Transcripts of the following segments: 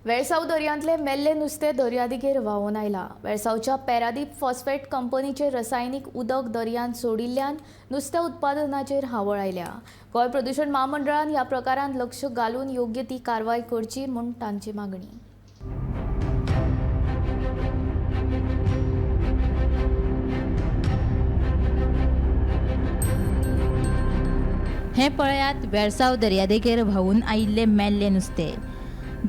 वेळसाव दर्यांतले मेल्ले नुस्तें दर्यादिगेर व्हांवून आयलां. वेळसावच्या पॅरादीप फॉस्फेट कंपनीचे रसायनीक उदक दर्यांत सोडिल्ल्यान नुस्तें उत्पादनाचेर हावळ आयल्या. गोंय प्रदूशण म्हामंडळान ह्या प्रकारांत लक्ष घालून योग्य ती कारवाय करची म्हूण तांची मागणी. हें पळयात वेळसाव दर्यादेगेर व्हांवून आयिल्लें मेल्लें नुस्तें.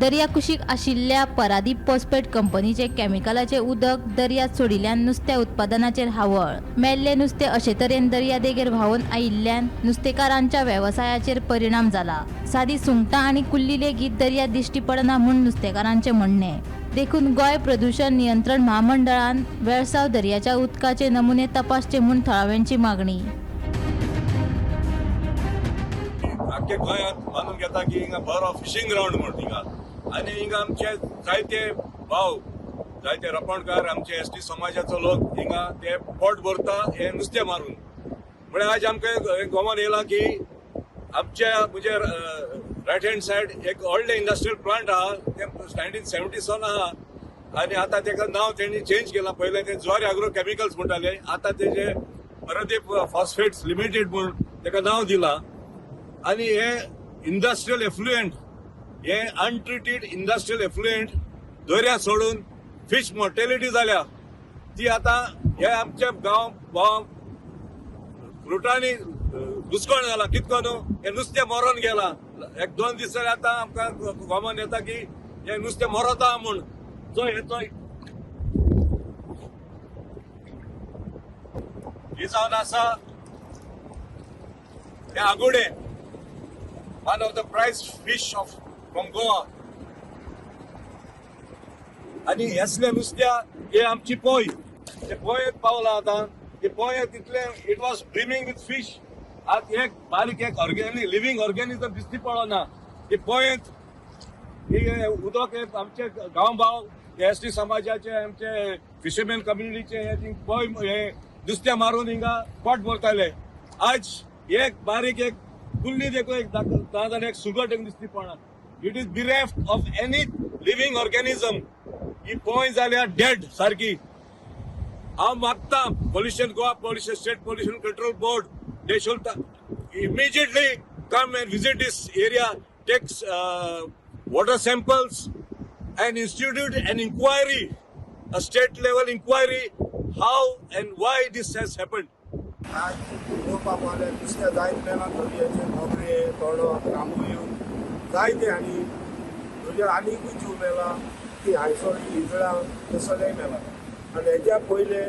दर्या कुशीक आशिल्ल्या परादीप फॉस्फेट कंपनीचे केमिकलाचें उदक दर्यांत सोडिल्ल्यान नुस्त्या उत्पादनाचेर हावळ. मेल्लें नुस्तें अशे तरेन दर्यादेगेर व्हांवून आयिल्ल्यान नुस्तेकारांच्या वेवसायाचेर परिणाम जाला. सादी सुंगटां आनी कुल्ली लेगीत दर्यांत दिश्टी पडना म्हूण नुस्तेकारांचें म्हणणें. देखून गोंय प्रदूशण नियंत्रण म्हामंडळान वेळसाव दर्याच्या उदकाचे नमुने तपासचे म्हूण थळाव्यांची मागणी. आख्खे गोंयांत मानून घेता की हिंगा बरो फिशींग ग्रावंड म्हूण हिंगा, आनी हिंगा आमचे जायते भाव, जायते रांपोणकार, आमचे एस टी समाजाचो लोक हिंगा ते पोट भरता हे नुस्तें मारून. म्हळ्यार आज आमकां गोवान येयलां की आमच्या म्हणजे रायट हँड सायड एक व्हडलें इंडस्ट्रियल प्लांट आहा, तें 1977 आहा आनी आतां तेका नांव तेणी चेंज केलां. पयलें ते जुवारी अग्रो केमिकल्स म्हणटाले, आतां तेजे परादीप फॉस्फेट्स लिमिटेड म्हूण तेका नांव दिलां. आनी हे इंडस्ट्रियल एफ्लुएंट, हे अनट्रिटेड इंडस्ट्रियल एफ्लुएंट दर्या सोडून फिश मोर्टेलिटी जाल्या. ती आतां हे आमच्या गांव गांव फ्रुटांनी दुस्काळ जाला. कितको न्हू, हे नुस्तें मरोन गेलां. एक दोन दीस जाले, आतां आमकां कॉमन येता की हे नुस्तें मरोता म्हूण. सो हेचो ही जावन आसा हे आगोडे, one of the prize fish of from Goa. आणि असले नुस्त्या हे आमची पोय, ते पोयेत पावला. आतां ते पोये तितले it was brimming with fish. आत एक बारीक एक ऑर्गेनिक लिव्हिंग ऑर्गॅनिझम दिसती पडना ते पोयेंत. ही उदक हे आमचे गांव भाव, एस टी समाजाचे, आमचे फिशरमॅन कम्युनिटीचे हे थिंग पोय हे नुस्तें मारून हिंगा पोट भरताले. आज एक बारीक एक कुल्ली देखून एक ना जाल्यार एक सुंगट एक दिसती पडना. It is bereft of any living organism. ही पोंय जाल्या डेड सारकी. हांव मागता pollution Goa pollution State Pollution Control Board, they should immediately come and visit this area, take water samples and institute an inquiry, a state level inquiry, how and why this has happened. आज पळोवपाक पावले नुस्तें जायत मेलां दर्याचे, मोगरे, तोडो, कांबुयो जायते. आनी दर्यार आनीकूय जीव मेला ती हांयसोळी, इंजळां ते सगळे मेला. आनी हेज्या पयले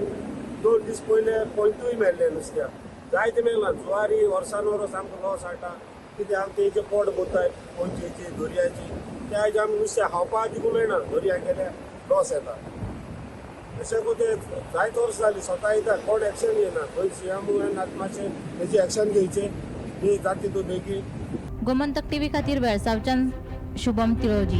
2 दीस पयले पोंयतूय मेल्ले नुस्त्या. जायते मेला जुवारी. वर्सान वर्स आमकां लॉस हाडटा. कित्याक तेजें पोट भरताय पोंयचेची दर्याची. त्या हेज्या आमी नुस्तें खावपाक दिकून मेळना. दर्या गेल्यार लॉस येता. अशें करून ते जायते वर्स जाली स्वता येता, कोण एक्शन घेयना. खंय सीएम मातशें तेजी एक्शन घेवचें ती जाता तितू बेगीन. गोमंतक टीव्ही खातीर वेळसावच्यान शुभम तिळोजी.